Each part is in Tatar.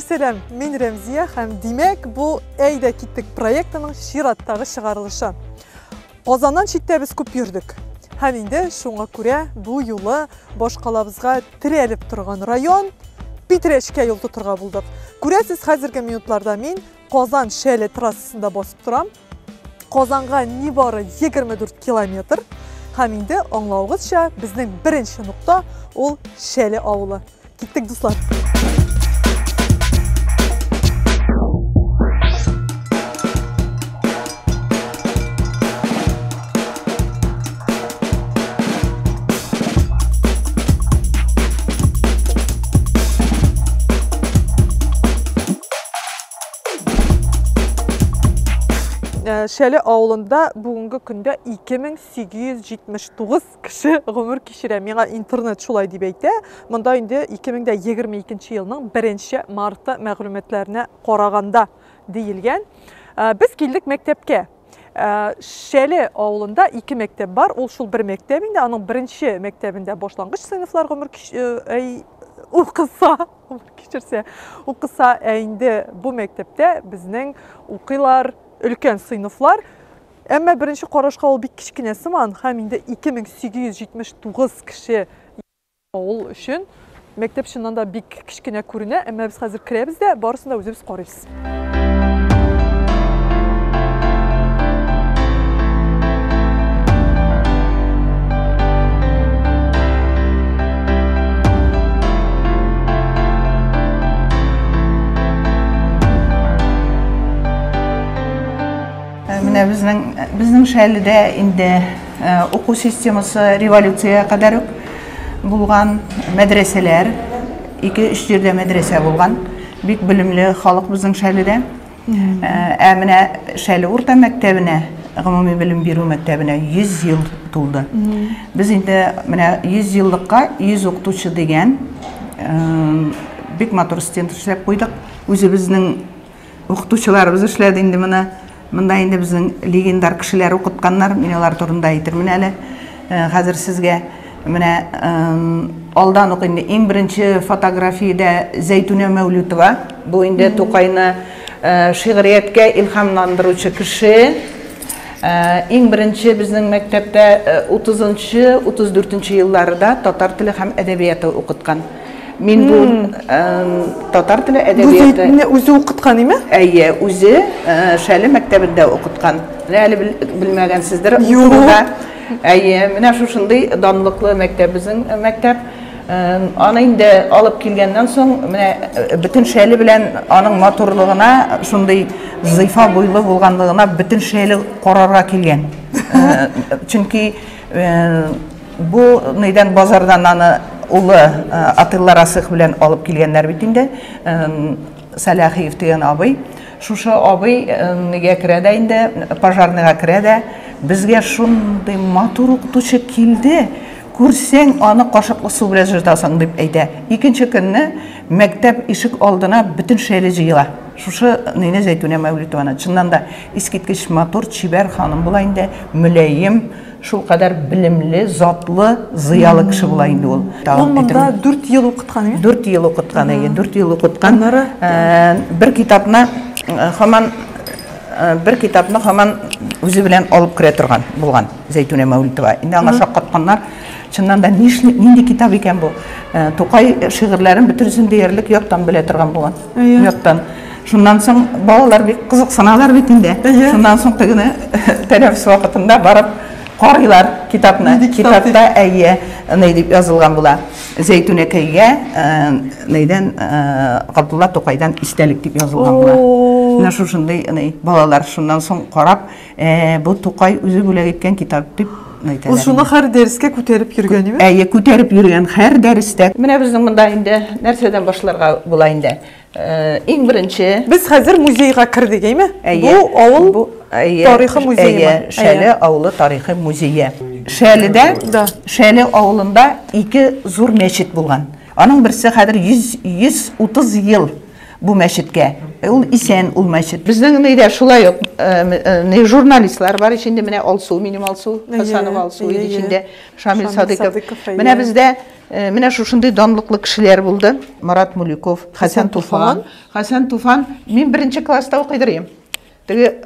Дуслар, сәлам! Мин Рәмзия һәм димәк, бу Әйдә киттек проектының чираттагы чыгарылышы. Казаннан читтә без күп йөрдек. Һәм инде шуңа күрә бу юлы башкалабызга терәлеп торган район Питрәчкә юл тотырга булдык. Күрәсез, хәзерге минутларда мин Казан Шәле трассасында басып торам. Казанга нибары 24 километр. Һәм инде аңлавыгызча, безнең беренче нокта ул Шәле авылы. Киттек, дуслар. Шәле авылында бүгенге көндә 2879 кеше гомер кичерә. Миңа интернет шулай дип әйтә. Монда инде 2022 елның 1 марты мәгълүматларына караганда диелгән. Без килдек мәктәпкә. Шәле авылында ике мәктәп бар. Ул шул бер мәктәп инде. Аның беренче мәктәбендә башлангыч сыйныфлар гомер укыса, гомер кичерсә, укыса, ә инде бу мәктәптә безнең укыйлар өлкән сыйныфлар. Әмма беренче карашка ул бик кечкенә сыман, һәм инде 2879 кеше авыл өчен мәктәп чыннан да бик кечкенә күренә, әмма без хәзер керәбез дә, барысын да үзебез карыйбыз. Менә безнең Шәледә инде уку системасы революциягә кадәр үк булган, мәдрәсәләр, ике-өч җирдә мәдрәсә булган. Бик белемле халык безнең Шәледә. Ә менә Шәле урта мәктәбенә, гомуми белем бирү мәктәбенә 100 ел тулды. Без инде менә 100 еллыкка 100 укытучы дигән бик матур стенд эшләп куйдык. Үзебезнең укытучыларыбыз эшләде инде моны. Монда инде безнең легендар кешеләр укытканнар. Мин алар турында әйтермен әле. Хәзер сезгә менә алдан ук инде иң беренче фотографиядә Зәйтүнә Мәүлүтова. Бу инде Тукайны шигърияткә илһамландыручы кеше. Иң беренче безнең мәктәптә 30-нчы, 34-нче елларда татар теле һәм әдәбияты укыткан. Мин бу татар теле әдәбияты. Бу үзе укыткан име? Әйе, үзе Шәле мәктәбендә укыткан. Менә әле белмәгәнсездер. Юк. Әйе, менә шушындый данлыклы мәктәп безнең мәктәп. Аны инде алып килгәннән соң, менә бөтен Шәле белән аның матурлыгына, шундый зыйфа буйлы булганлыгына бөтен Шәле карарга килгән. Чөнки Бу нидән базардан аны улы Атилла Расых белән алып килгәннәр бит инде. Сәләхиев дигән абый. Шушы абый нигә керә дә инде, пожарныйга керә дә, безгә шундый матур укытучы килде, күрсәң, аны кашыклы су белән җыртасың, дип әйтә. Икенче көнне мәктәп ишек алдына бөтен шәле җыела. Шушы Нинә Зәйтүнә Мәүлитованы. Чыннан да искиткеч матур, чибәр ханым була инде, мөлаем. Шул кадәр белемле, затлы, зыялы кеше була инде ул. Ул монда 4 ел укыткан, әйе? 4 ел укыткан, әйе, 4 ел укыткан. Аннары бер китапны һаман бер китапны һаман үзе белән алып керә торган булган Зәйтүнә Мәүлитова. Инде аңа шаккатканнар. Чыннан да нишли, нинди китап икән бу? Тукай шигырьләрен бөтенесен диярлек яттан белә торган булган. Яттан. Шуннан соң балалар бик кызыксыналар бит инде. Шуннан соң тегене тәнәфес вакытында барып карыйлар китапны. Китапта әйе, ни дип язылган була. Зәйтүнәкәйгә нидән Габдулла Тукайдан истәлек дип язылган була. Менә шушындый ни балалар шуннан соң карап, бу Тукай үзе бүләк иткән китап дип әйтәләр. Ул шуны һәр дәрескә күтәреп йөргән, име? Әйе, күтәреп йөргән һәр дәрестә. Менә безнең монда инде нәрсәдән башларга була инде? Иң беренче. Без хәзер музейга кердек, әйме? Әйе. Бу авыл бу, әйе, тарихы музее. Әйе, Шәле авылы тарихы музее. Шәледә, да. Шәле авылында ике зур мәчет булган. Аның берсе хәзер 100 130 ел бу мәчеткә. Ул исән ул мәчет. Безнең нидә шулай ук ни журналистлар бар ич инде, менә Алсу, минем Алсу, Хасанова Алсу иде эчендә, Шамил Садыков. Менә бездә менә шушындый данлыклы кешеләр булды. Марат Мулюков, Хәсән Туфан. Хәсән Туфан, мин беренче класста укыйдыр идем. Теге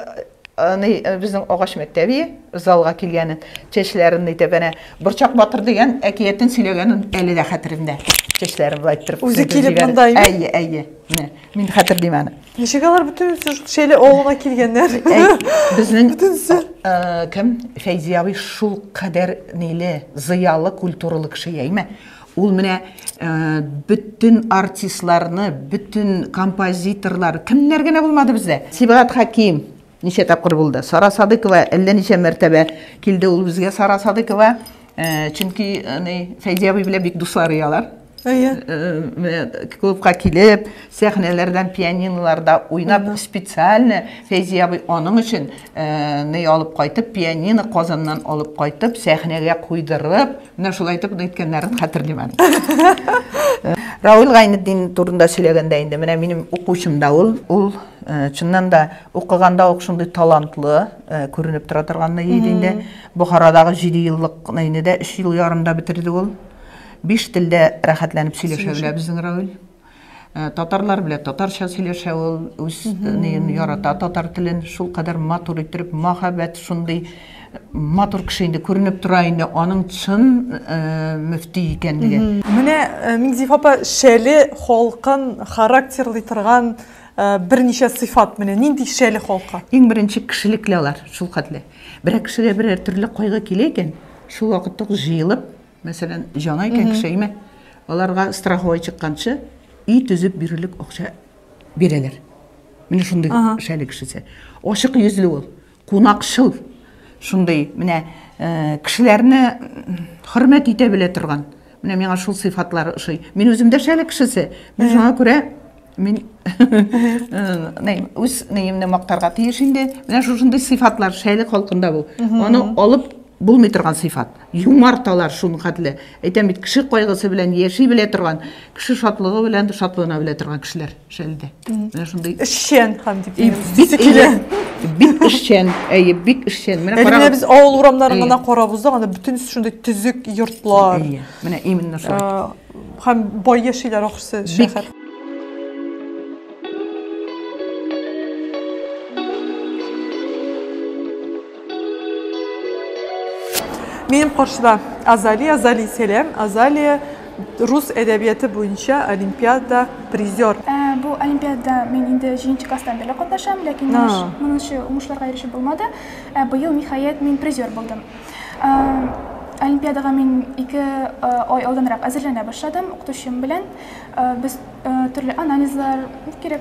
ни безнең агач мәктәбе залга килгәнен, чәчләрен итеп әнә Борчак батыр дигән әкиятен сөйләгәнен әле дә хәтеремдә. Чәчләрен болай иттереп. Үзе килеп монда име? Әйе, әйе. Менә мин хәтерлим аны. Ничек алар бөтенесе Шәле авылына килгәннәр? Безнең бөтенесе кем? Фәйзи абый шул кадәр ниле, зыялы, культуралы кеше, әйме? Ул менә бөтен артистларны, бөтен композиторлар, кемнәр генә булмады бездә. Сибгат Хәким ничә тапкыр булды. Сара Садыкова әллә ничә мәртәбә килде ул безгә, Сара Садыкова. Чөнки ни Фәйзи абый белән бик дуслар алар. Әйе. Менә клубка килеп, сәхнәләрдән пианиноларда уйнап, специально Фәйзи абый аның өчен ни алып кайтып, пианино Казаннан алып кайтып, сәхнәгә куйдырып, Менә шулай итеп әйткәннәрен хәтерлим әле. Равил Гайнетдин турында сөйләгәндә инде менә минем укучым да ул. Ул чыннан да укыганда ук шундый талантлы күренеп тора торган иде инде. Бохарадагы 7 еллык инде дә 3 ел ярымда бетерде ул. Биш телдә рәхәтләнеп сөйләшә белә безнең Равил. Татарлар белән татарча сөйләшә ул, үз неен ярата татар телен, шул кадәр матур иттереп, мәхәббәт шундый матур кеше инде, күренеп тора инде аның чын мөфти икәнлеге. Менә Миңзифа апа Шәле халкын характерлый торган берничә сыйфат, менә нинди Шәле халкы? Иң беренче кешелекле алар, шул хәтле. Берәр кешегә берәр төрле кайгы килә икән, шул вакытта ук җыелып, Мәсәлән, җана икән кеше, әйме? Аларга страховой чыкканчы өй төзеп бирерлек акча бирәләр. Менә шундый Шәле кешесе. Ачык йөзле ул, кунакчыл. Шундый менә кешеләрне хөрмәт итә белә торган. Менә миңа шул сыйфатлары ошый. Мин үзем дә Шәле кешесе. Мин шуңа күрә мин үз неемне мактарга тиеш инде. Менә шушындый сыйфатлар Шәле халкында бу. Аны алып булмый торган сыйфат. Юмарт алар шуның хәтле. Әйтәм бит, кеше кайгысы белән яши белә торган, кеше шатлыгы белән шатлана белә торган кешеләр Шәледә. Менә шундый эшчән һәм дип килә. Бик эшчән, әйе, бик эшчән. Менә карагыз. Без авыл урамнарын гына карап уздык, анда бөтенесе шундый төзек йортлар. Әйе, менә именно шулай. Һәм бай яшиләр ахрысы шәһәр. Минем каршыда Азалия. Азалия, сәлам. Азалия рус әдәбияты буенча олимпиада призер. Бу олимпиадада мин инде җиденче класстан бирле катнашам, ләкин монынчы уңышларга ирешеп булмады. Быел, ниһаять, мин призер булдым. Олимпиадага мин 2 ай алданрак әзерләнә башладым укытучым белән. Без төрле анализлар, кирәк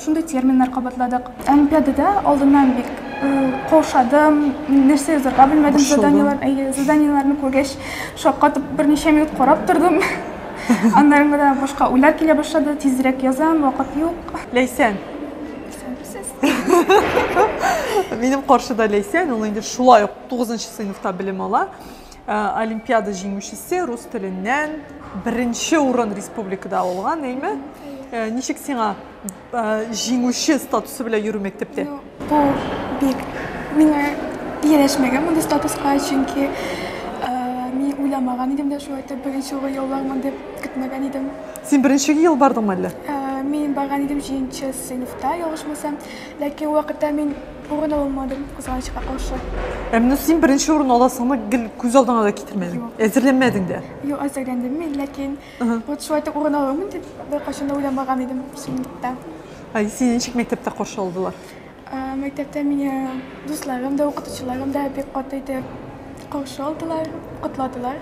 шундый терминнар кабатладык. Олимпиадада алдыннан бик каушадым, нәрсә язарга белмәдем, заданиеләр, әйе, заданиеләрне күргәч, шаккатып берничә минут карап тордым. Аннары гына башка уйлар килә башлады, тизрәк язам, вакыт юк. Ләйсән. Минем каршыда Ләйсән, ул инде шулай ук 9 сыйныфта белем ала. Олимпиада җиңүчесе, рус теленнән беренче урын республикада алган, әйме? Ничек сиңа җиңүче статусы белән йөрү мәктәптә? Бу бик миңа ияләшмәгән мондый статуска, чөнки мин уйламаган идем дә шулай итеп беренче урын яулармын дип көтмәгән идем. Син беренче ел бардың әллә? Мин барган идем җиденче сыйныфта, ялгышмасам. Ләкин ул вакытта мин урын ала алмадым, кызганычка каршы. Ә менә син беренче урын аласыңны гел күз алдыңа да китермәдең? Юк. Әзерләнмәдең дә? Юк, әзерләндем мин, ләкин вот шулай итеп урын алырмын дип беркайчан да уйламаган идем чынлыкта. Ә сине ничек мәктәптә каршы алдылар? Мәктәптә мине дусларым да, укытучыларым да бик каты итеп каршы алдылар, котладылар.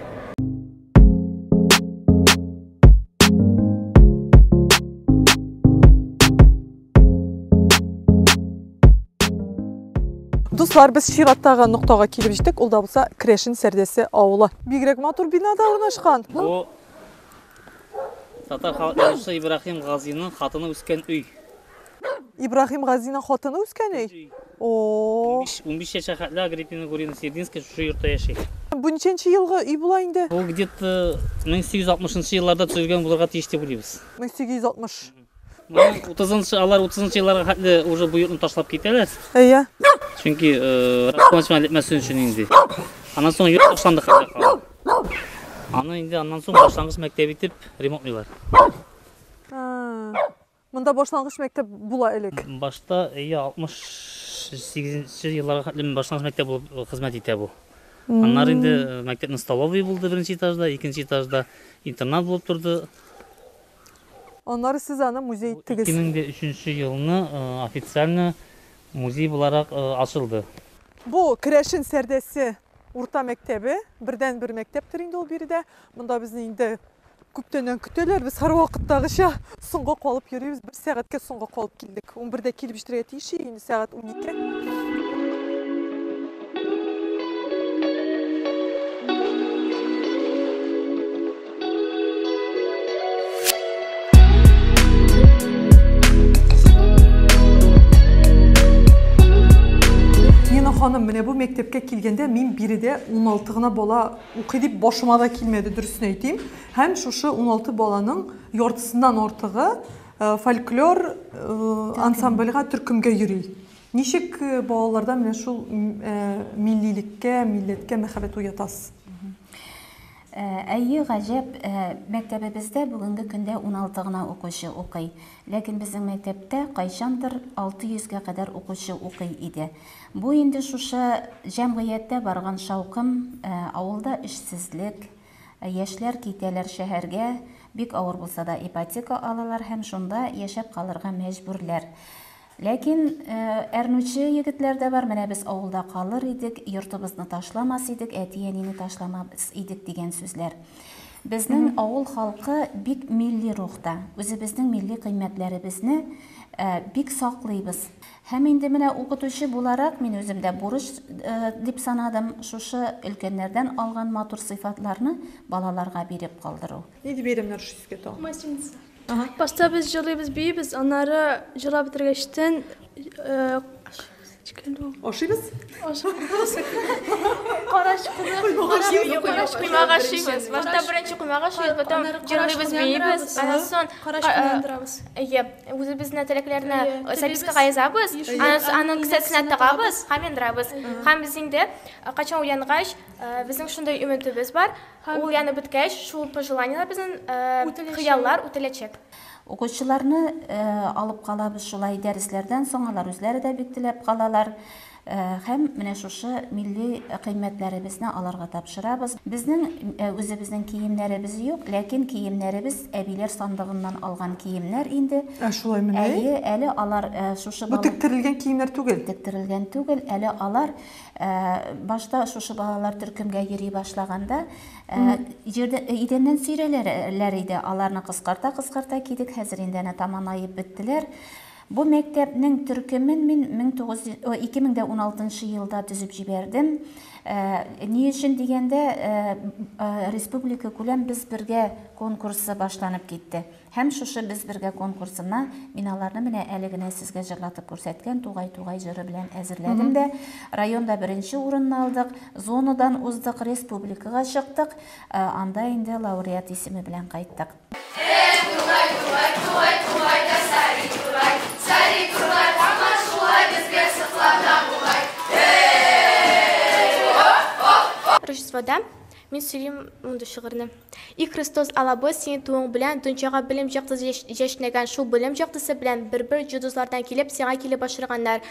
Дуслар, без чираттагы ноктага килеп җиттек. Ул да булса Крәшен Сәрдәсе авылы. Бигрәк матур бинада урнашкан. Бу татар халык язучысы Ибраһим Газиның хатыны үскән өй. Ибраһим Газиның хатыны үскән өй? О. 15 яшькә хәтле Агриппина Гурьевна Сердинская шушы йортта яши. Бу ничәнче елгы өй була инде? Бу где-то 1860 елларда төзелгән булырга тиеш дип уйлыйбыз. 1860. Моның 30-нчы, алар 30-нчы елларга хәтле уже бу йортны ташлап китәләр. Әйе. Чөнки распланчма эләкмәсен өчен инде. Аннан соң йорт ташланды хәлдә калды. Аны инде аннан соң башлангыч мәктәп итеп ремонтлыйлар. Монда башлангыч мәктәп була элек. Башта, әйе, 68 елларга хәтле башлангыч мәктәп булып хезмәт итә бу. Аннары инде мәктәпнең столовый булды беренче этажда, икенче этажда интернат булып торды. Аннары сез аны музей иттегез. 2003 елны официально музей буларак ачылды. Бу Керәшен Сәрдәсе урта мәктәбе, бердәнбер мәктәптер инде ул биредә. Монда безне инде күптәннән көтәләр. Без һәрвакыттагыча соңга калып йөрибез. Бер сәгатькә соңга калып килдек. 11дә килеп җитәргә тиеш идек, инде сәгать 12. Нина ханым, менә бу мәктәпкә килгәндә мин биредә 16 гына бала укый дип башыма да килмәде, дөресен әйтим. Һәм шушы 16 баланың яртысыннан артыгы фольклор ансамбльгә, төркемгә йөри. Ничек балаларда менә шул миллилеккә, милләткә мәхәббәт уятасыз? Әйе, гаҗәп, мәктәбебездә бүгенге көндә 16 гына укучы укый. Ләкин безнең мәктәптә кайчандыр 600 гә кадәр укучы укый иде. Бу инде шушы җәмгыятьтә барган шаукым, авылда эшсезлек, яшьләр китәләр шәһәргә, бик авыр булса да ипотека алалар һәм шунда яшәп калырга мәҗбүрләр. Ләкин әрнүче егетләр дә бар, менә без авылда калыр идек, йортыбызны ташламас идек, әти-әнине ташламас идек дигән сүзләр. Безнең авыл халкы бик милли рухта, үзебезнең милли кыйммәтләребезне бик саклыйбыз. Һәм инде менә укытучы буларак мин үзем дә бурыч дип санадым, шушы өлкәннәрдән алган матур сыйфатларны балаларга биреп калдыру. Нинди бәйрәмнәр ошый сезгә тагын? Масленица. Башта без җырлыйбыз, биибез, аннары җырлап бетергәчтен Ашыйбыз? Ашыйбыз. Караш коймак ашыйбыз. Башта беренче коймак ашыйбыз, потом җырлыйбыз, биибез, аннан соң караш яндырабыз. Әйе, үзебезнең теләкләрне запискага язабыз, аның кесәсенә тыгабыз һәм яндырабыз. Һәм без инде кайчан уянгач, безнең шундый өметебез бар, ул янып беткәч, шул пожеланиеләр безнең хыяллар үтәләчәк. Укучыларны алып калабыз шулай дәресләрдән соң, алар үзләре дә бик теләп калалар. Һәм менә шушы милли кыйммәтләребезне аларга тапшырабыз. Безнең үзебезнең киемнәребез юк, ләкин киемнәребез әбиләр сандыгыннан алган киемнәр инде. Ә шулай мени? Әйе, әле алар шушы Бу тектерелгән киемнәр түгел. Тектерелгән түгел, әле алар башта шушы балалар төркемгә йөри башлаганда җирдә идәннән сөйрәләр иде. Аларны кыскарта-кыскарта кидек, хәзер инде әнә таманаеп беттеләр. Бу мәктәпнең төркемен мин 2016 елда төзеп җибәрдем. Ни өчен дигәндә, республика күләм Без бергә конкурсы башланып китте. Һәм шушы Без бергә конкурсына мин аларны менә әле генә сезгә җырлатып күрсәткән Тугай-тугай җыры белән әзерләдем дә. Районда беренче урынны алдык, зонадан уздык, республикага чыктык. Анда инде лауреат исеме белән кайттык. Рождествода мин сөйлим мондый шигырьне. И Христос Аллабыз, синең тууың белән дөньяга белем җактысы җәшнәгән, шул белем җактысы белән бер-бер җодызлардан килеп, сиңа килеп башырганнар.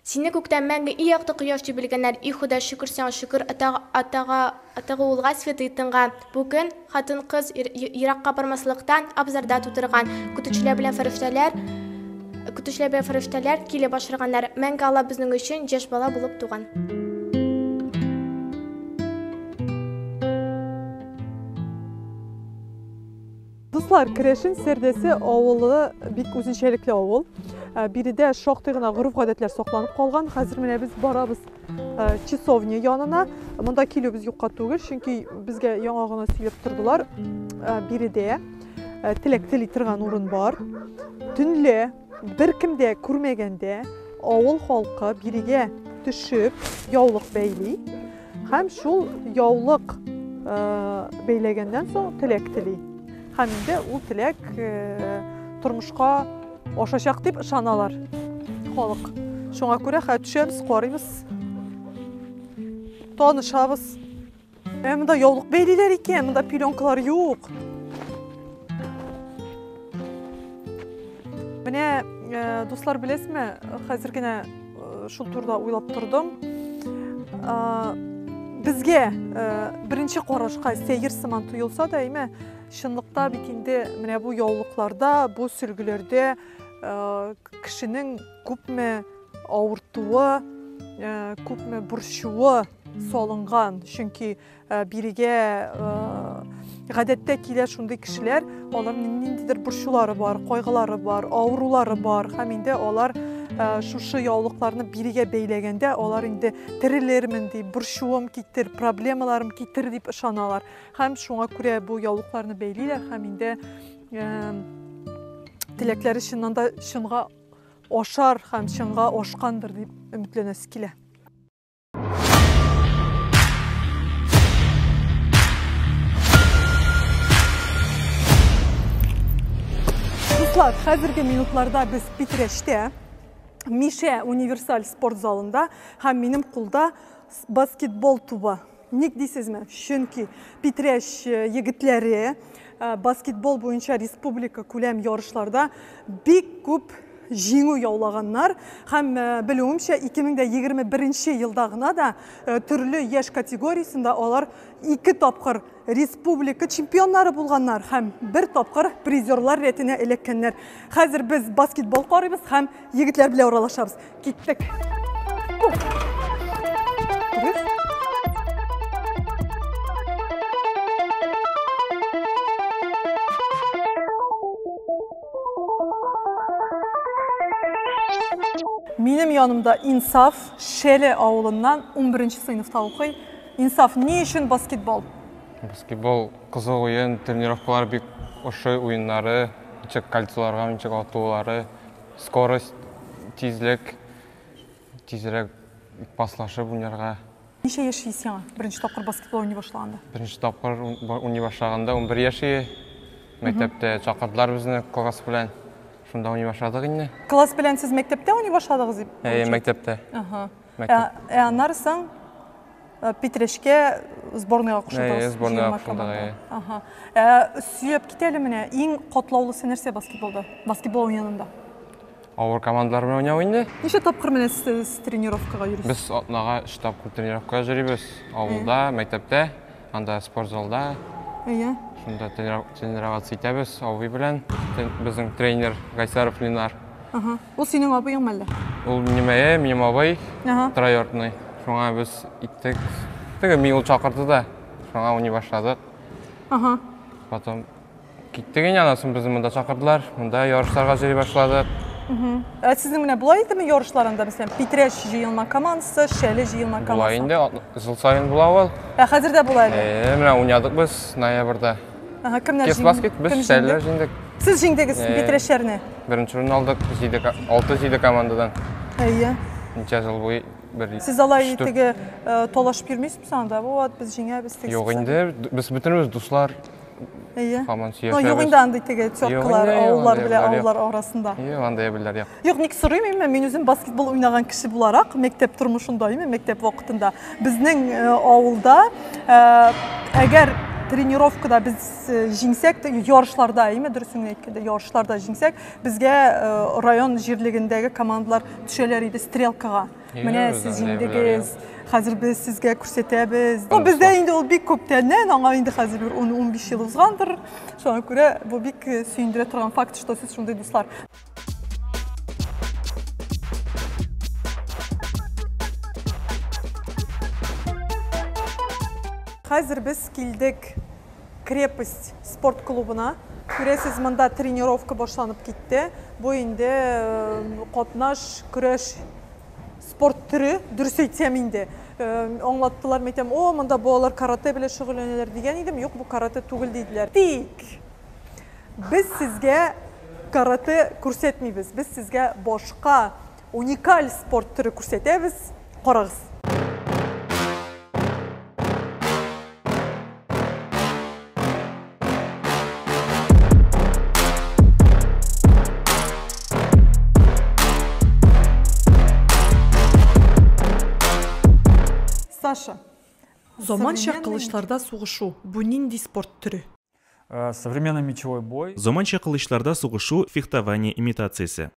Сине күктән мәңге и якты кояш дип белгәннәр. И Хода, шөкер сиңа, шөкер Атага, Атага, Атага Улга, Святый Тынга. Бу көн хатын-кыз еракка бармаслыктан абзарда тутырган. Көтүчеләр белән фәрештәләр, көтүчеләр белән фәрештәләр килеп башырганнар. Мәңге Алла безнең өчен яшь бала булып туган. Дуслар, Керәшен Сәрдәсе авылы бик үзенчәлекле авыл. Биредә шактый гына гореф-гадәтләр сакланып калган. Хәзер менә без барабыз часовня янына. Монда килүебез юкка түгел, чөнки безгә яңа гына сөйләп тордылар. Биредә теләк тели торган урын бар. Төнлә беркем дә күрмәгәндә авыл халкы бирегә төшеп яулык бәйли һәм шул яулык бәйләгәннән соң теләк тели. Һәм инде ул теләк тормышка ашачак дип ышаналар халык. Шуңа күрә хәзер төшәбез, карыйбыз, танышабыз. Ә монда яулык бәйлиләр икән, монда пеленкалар юк. Менә, дуслар, беләсезме, хәзер генә шул турыда уйлап тордым. Безгә беренче карашка сәер сыман тоелса да, әйме, чынлыкта бит инде менә бу яулыкларда, бу сөлгеләрдә кешенең күпме авыртуы, күпме борчуы салынган. Чөнки бирегә гадәттә килә шундый кешеләр, аларның ниндидер борчулары бар, кайгылары бар, авырулары бар, һәм инде алар шушы яулыкларны бирегә бәйләгәндә, алар инде терелермен дип, борчуым китер, проблемаларым китер дип ышаналар. Һәм шуңа күрә бу яулыкларны бәйлиләр, һәм инде теләкләре чыннан да чынга ашар һәм чынга ашкандыр дип өметләнәсе килә. Дуслар, хәзерге минутларда без Питрәчтә, Мишә универсаль спорт залында, һәм минем кулда баскетбол тубы. Ник дисезме? Чөнки Питрәч егетләре баскетбол буенча республика күләм ярышларда бик күп җиңү яулаганнар һәм белүемчә 2021 елда гына да төрле яшь категориясендә алар 2 тапкыр республика чемпионнары булганнар һәм 1 тапкыр призерлар рәтенә эләккәннәр. Хәзер без баскетбол карыйбыз һәм егетләр белән аралашабыз. Киттек. Минем янымда Инсаф, Шәле авылыннан 11 сыйныфта укый. Инсаф, ни өчен баскетбол? Баскетбол кызык уен, тренировкалар бик ошый уеннары, ничек кольцоларга ничек атулары, скорость, тизлек, тизрәк паслашып уйнарга. Ничә яшь сиңа беренче тапкыр баскетбол уйный башлаганда? Беренче тапкыр уйный башлаганда 11 яшь иде. Мәктәптә чакырдылар безне класс белән. Шунда уйный башладык инде. Класс белән сез мәктәптә уйный башладыгыз дип? Әйе, мәктәптә. Ага. Ә аннары соң Питрәчкә сборныйга кушылдыгыз. Әйе, сборныйга кушылдык. Ага. Сөйләп кит әле менә, иң катлаулысы нәрсә баскетболда? Баскетбол уенында. Авыр командалар белән уйнау инде. Ничә тапкыр менә сез тренировкага йөрисез? Без атнага 3 тапкыр тренировкага йөрибез. Авылда, мәктәптә, анда спорт залда. Әйе. Шунда тренироваться итәбез абый белән. Безнең тренер Гайсаров Ленар. Ага. Ул синең абыең мәллә? Ул минем, минем абый, троюродный. Шуңа без иттек. Теге мин ул чакырды да, шуңа уйный башладык. Ага. Потом киттек инде, аннан соң безне монда чакырдылар. Монда ярышларга йөри башладык. Ә сезнең менә болай идеме ярышларында, мәсәлән, Питрәч җыелма командасы, Шәле җыелма командасы? Була инде, ел саен була ул. Ә хәзер дә була әле? Әйе, менә уйнадык без ноябрьдә. Ага, кемнәр җиңде? Баскет, без Шәлеләр җиңдек. Сез җиңдегез Питрәчләрне? Беренче урын алдык, 6-7 командадан. Әйе. Ничә ел буе бер. Сез алай теге талашып йөрмисезме анда? Вот, без җиңәбез, тегесе. Юк инде, без бөтенебез дуслар. Әйе. Һаман сөйләшәбез. Юк инде андый теге теркалар, авыллар белән авыллар арасында. Юк, андый әйберләр юк. Юк, ник сорыйм, именно мин үзем баскетбол уйнаган кеше буларак, мәктәп тормышында, именно мәктәп вакытында безнең авылда, әгәр тренировкада без җиңсәк, ярышларда, именно дөресен генә әйткәндә, ярышларда җиңсәк, безгә район җирлегендәге командалар төшәләр иде стрелкага. Менә сез җиңдегез, хәзер без сезгә күрсәтәбез. Ну, бездә инде ул бик күптәннән, аңа инде хәзер бер 10-15 ел узгандыр. Шуңа күрә бу бик сөендерә торган факт, что сез шундый дуслар. Хәзер без килдек Крепость спорт клубына. Күрәсез, монда тренировка башланып китте. Бу инде катнаш көрәш спорт төре, дөрес әйтсәм инде. Аңлаттылар, мен әйтәм, о, монда балалар карате белән шөгыльләнәләр дигән идем. Юк, бу карате түгел диделәр. Тик без сезгә карате күрсәтмибез. Без сезгә башка уникаль спорт төре күрсәтәбез. Карагыз. Заманча кылычларда сугышу, бу нинди спорт төре? Современный мечевой бой. Заманча кылычларда сугышу, фехтование имитациясе.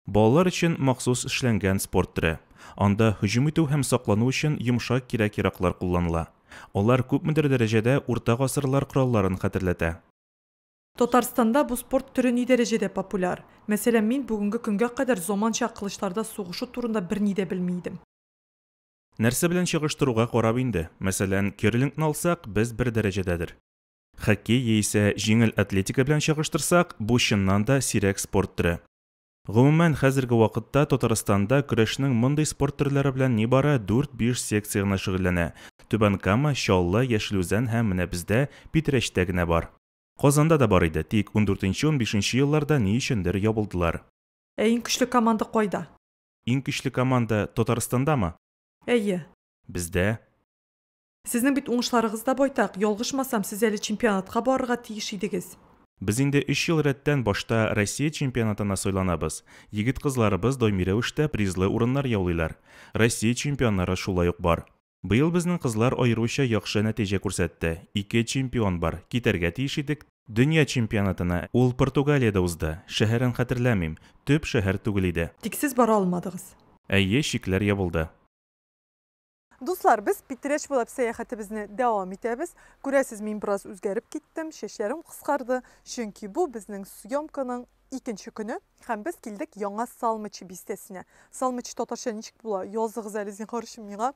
Балалар өчен махсус эшләнгән спорт төре. Анда һөҗүм итү һәм саклану өчен йомшак кирәк-яраклар кулланыла. Алар күпмедер дәрәҗәдә урта гасырлар коралларын хәтерләтә. Татарстанда бу спорт төре ни дәрәҗәдә популяр? Мәсәлән, мин бүгенге көнгә кадәр заманча кылычларда сугышу турында берни дә белми идем. Нәрсә белән чагыштыруга карап инде. Мәсәлән, керлингны алсак, без бер дәрәҗәдәдер. Хоккей яисә җиңел атлетика белән чагыштырсак, бу чыннан да сирәк спорт төре. Гомумән, хәзерге вакытта Татарстанда көрәшнең мондый спорт төрләре белән нибары дүрт-биш секция гына шөгыльләнә. Түбән Кама, Чаллы, Яшел Үзән һәм менә бездә, Питрәчтә генә бар. Казанда да бар иде, тик ундүртенче-унбишенче елларда ни өчендер ябылдылар. Ә иң көчле команда кайда? Иң көчле команда Татарстандамы? Әйе. Бездә. Сезнең бит уңышларыгыз да байтак, ялгышмасам, сез әле чемпионатка барырга тиеш идегез. Без инде өч ел рәттән башта Россия чемпионатына сайланабыз. Егет-кызларыбыз даими рәвештә призлы урыннар яулыйлар. Россия чемпионнары шулай ук бар. Быел безнең кызлар аеруча яхшы нәтиҗә күрсәтте. Ике чемпион бар. Китәргә тиеш идек. Дөнья чемпионатына, ул Португалиядә узды, шәһәрен хәтерләмим, төп шәһәр түгел иде. Тик сез бара алмадыгыз. Әйе, чикләр ябылды. Дуслар, без Питрәч буйлап сәяхәтебезне дәвам итәбез. Күрәсез, мин бераз үзгәреп киттем, чәчләрем кыскарды, чөнки бу безнең съемканың икенче көне һәм без килдек Яңа Салмачи бистәсенә. Салмачи татарча ничек була? Языгыз әле, зинһар өчен миңа.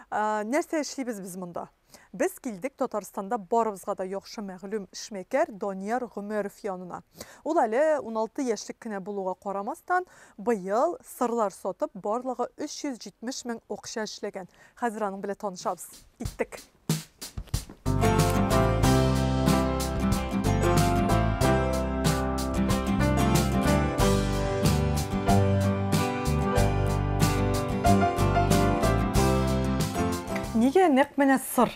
Нәрсә эшлибез без монда? Без килдек Татарстанда барыбызга да яхшы мәгълүм эшмәкәр Данияр Гомәров янына. Ул әле 16 яшьлек кенә булуга карамастан, быел сырлар сатып барлыгы 370 мең акча эшләгән. Хәзер аның белән танышабыз. Киттек. Нигә нәкъ менә сыр?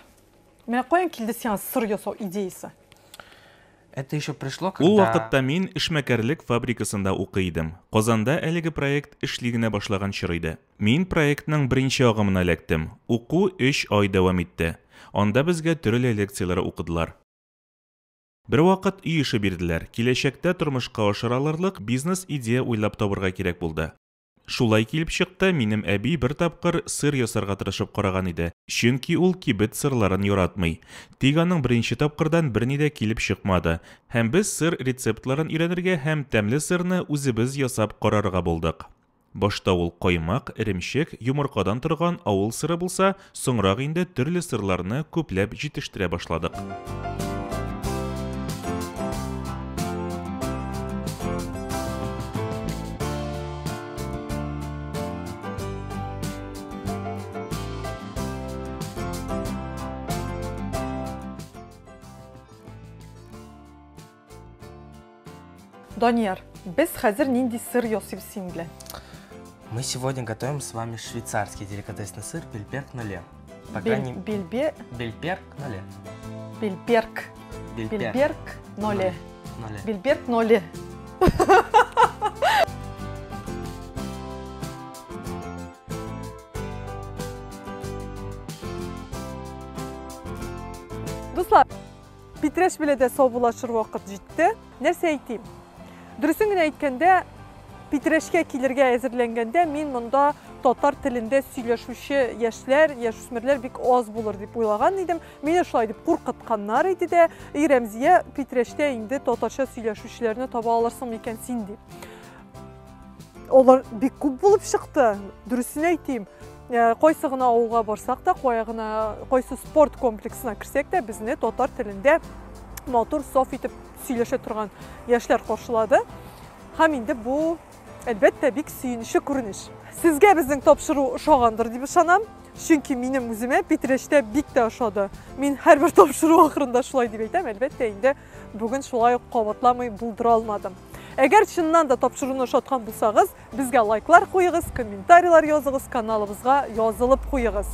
Менә каян килде сиңа сыр ясау идеясы? Это еще пришло, когда... Ул вакытта мин эшмәкәрлек фабрикасында укый идем. Казанда әлеге проект эшли генә башлаган чор иде. Мин проектның беренче агымына эләктем. Уку өч ай дәвам итте. Анда безгә төрле лекцияләр укыдылар. Бервакыт өй эше бирделәр. Киләчәктә тормышка ашыра алырлык бизнес-идея уйлап табырга кирәк булды. Шулай килеп чыкты, минем әби бер тапкыр сыр ясарга тырышып караган иде, чөнки ул кибет сырларын яратмый. Тик аның беренче тапкырдан берни дә килеп чыкмады, һәм без сыр рецептларын өйрәнергә һәм тәмле сырны үзебез ясап карарга булдык. Башта ул каймак, эремчек, йомыркадан торган авыл сыры булса, соңрак инде төрле сырларны күпләп җитештерә башладык. Данияр, без хәзер нинди сыр ясыйбыз синең белән? Мы сегодня готовим с вами швейцарский деликатесный сыр Бельперк Ноле. Пока не Бельбе... Бельперк Ноле. Бельперк. Бельберг Ноле. Ноле. Бельберг Ноле. Дуслар, Питрәч белән дә саубуллашыр вакыт җитте. Нәрсә әйтим? Дөресен генә әйткәндә, Питрәчкә килергә әзерләнгәндә мин монда татар телендә сөйләшүче яшьләр, яшүсмерләр бик аз булыр дип уйлаган идем. Мине шулай дип куркытканнар иде дә. И Рәмзия, Питрәчтә инде татарча сөйләшүчеләрне таба алырсың микән син дип. Алар бик күп булып чыкты, дөресен әйтим. Кайсы гына авылга барсак та, кая гына, кайсы спорт комплексына керсәк тә, безне татар телендә матур, саф итеп сөйләшә торган яшьләр каршылады. Һәм инде бу, әлбәттә, бик сөенечле күренеш. Сезгә безнең тапшыру ошагандыр дип ышанам, чөнки минем үземә Питрәчтә бик тә ошады. Мин һәрбер тапшыру ахырында шулай дип әйтәм, әлбәттә, инде бүген шулай ук кабатламый булдыра алмадым. Әгәр чыннан да тапшыруны ошаткан булсагыз, безгә лайклар куегыз, комментарийлар языгыз, каналыбызга язылып куегыз.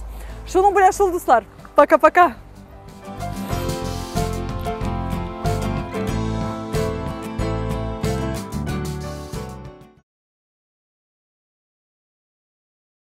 Шуның белән шул, дуслар. Пока-пока!